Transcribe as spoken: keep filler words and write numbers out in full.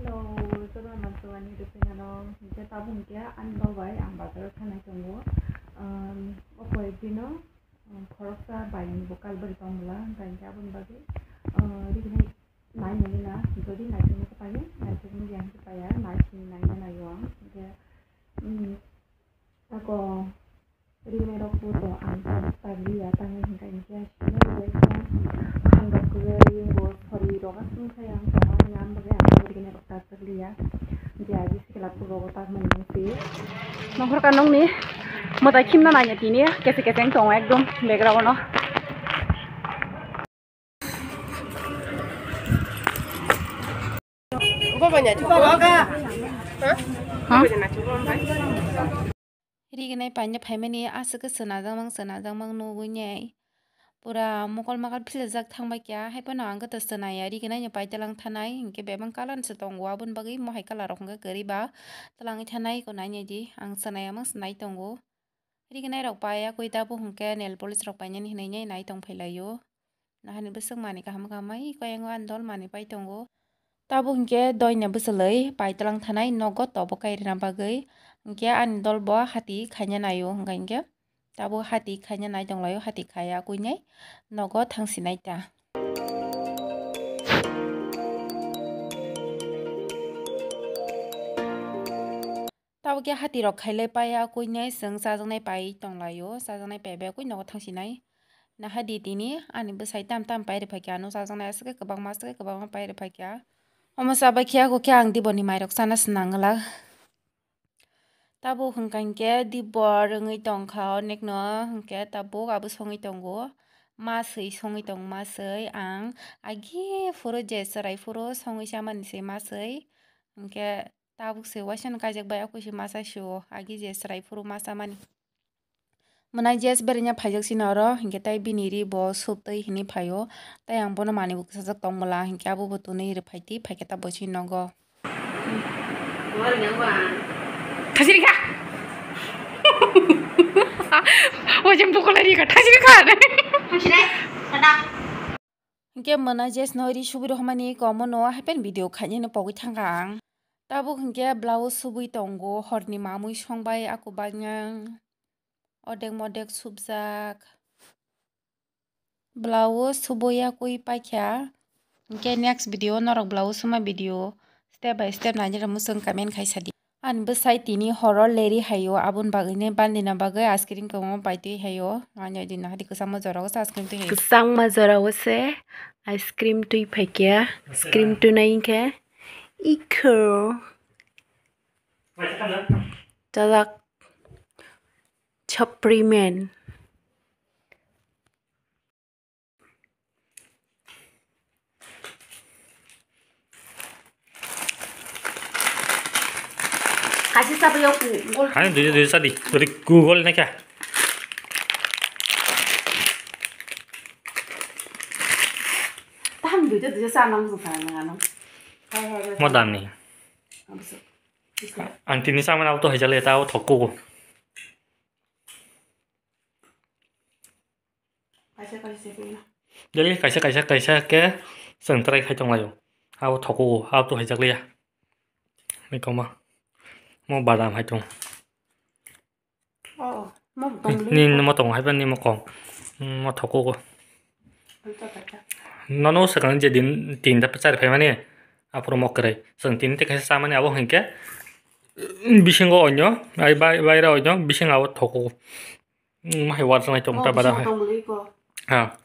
Hello, jotono mansuwani rwphaiya no. Hwnkhe tabuk hwnkhe ani baba bai ang bazaro thangnai tongo. Um, o koyekdino, um, khoroksa bai ni bo kalbari tongmula, hwnkhe aboni bagwi, uh, rignai nai nai na, jodi naitukmani kwpaiya, naitukmani yang kwpaiya, nai sini nai nai o ang. Hwnkhe, um, ako Rignai rok bo to ang tang taglia, tangwi hwnkha hinkhe sini bo ekdom khandok kwrwi bo sori rok aswk khai ang tongmani ang bagwi ang rignai rok tag taglia. Je agi sikla puro rok tagmani wngsi. Nongkhor ka nongni mwtai khimna nanya tini kese kese wng tongo ekdom background no. Rignai paina phaimani aswk khe swnajakmang swnajakmang nugwi nai pura mokol makal philajak thangbai kha, haiphano ang khe to swnaya, rignai no pai twlang thanai hinkhe bebak kalan se tongo, aboni bagwi mohai kalar rok hinkhe kwrwi ba twlangwi thanai, eko nai nai di ang swnayamang swnai tongo. Rignai rok pai yakwi tabuk hinkhe nail polish rok painani hinwi nai nai tong phai laio. Nahani bwswk manwi kaham kaham mai koyango ani dol manwi pai tongo. Tabuk hinkhe doina bwchalwi pai twlang thanai nogo tobo kairina bagwi. Hinkhe ani dol bo hati khaina naio, hwnkha hinkhe tabuk hati khaina nai tong laio, hati khaya kwinai nogo thangsinai ta. Tabuk khe hati rok khailai paiya, kwinai chwng chajaknai pai tong laio, chajaknai pai bai kwi nogo thangsinai. Naha di tini ani bwsai tam tam pai rwphai kha, ano chajaknai aswk khe kwbangma aswk khe kwbangma pai rwphai kha. Omo chabai khe ako khe ang dibor ni mai rok chana se nang glak. Tabuk hwnkha hinkhe dibor wngwi tongkha onekno, hinkhe tabuk abo songwi tongo. Ma swi songwi tongo, ma swi ang agi phuru je chwrai phuru songwi chamani se ma swi. Hinkhe tabuk se waisa no kaijak bai, akoi se masa sio agi je chwrai phuru ma chamani. Mwnai je berenya phaijak sini oro, hinkhe tai bini ri bo soup twi hinwi phaio. Tai ang bono manwi bo kwchajak tong bwla, hinkhe abo bo twnwi rwphai twi phaikhe ta bo chini nogo. Thasiri kha. Waisa bukulai ri kha, thasiri kha. Hinkhe mwnai je sino ri subui rwmani komo no happen video khainani pogwi thangkha ang. Tabuk hinkhe blouse subui tongo, horni mamui songbai ako bainang. Odek modek subjak. Blouse suboya kwi paikha. Hinkhe next video norok blouse suma video step by step nainai rwmwswng comment khai sadi. Ani bwsai tini horo leri haio, aboni bagwino bandina bagwi ice cream kwbangma paitwi haio. Ani dina hadi kwchangma jorao se ice cream twi haio. Kwchangma jorao se ice cream twi phaikha. Ice cream twi nai hinkhe ikho. Chajak. Chapri man. Kaisa chapri o ku gol. Ani dui dui sadi. Dui ku gol na kya? Taham dui dui sa nang sa nang ano. Hai hai. Mo dam ni. Abso. Ang tini chamani abo to haijak le ta o thok kugo. Kaisa kaisa se kuya. Dali kaisa kaisa kaisa ke chwng try khai tong laio. Abo thok kugo, abo to haijak le ya. Ni koma. Mo badam hai tong. Oh, mo tong le. Ni mo tong hai ba ni mo kong. Mo thok kugo. Nono swkang je din tinta chari phaimani, aphuru mok kwrwi. Chwng tini tei kaisa chamani abo hinkhe bisingo onyo, ai bai-, baira onyo, bising abo thogo. Mahai warjaknai tong ta bada hai. Ha.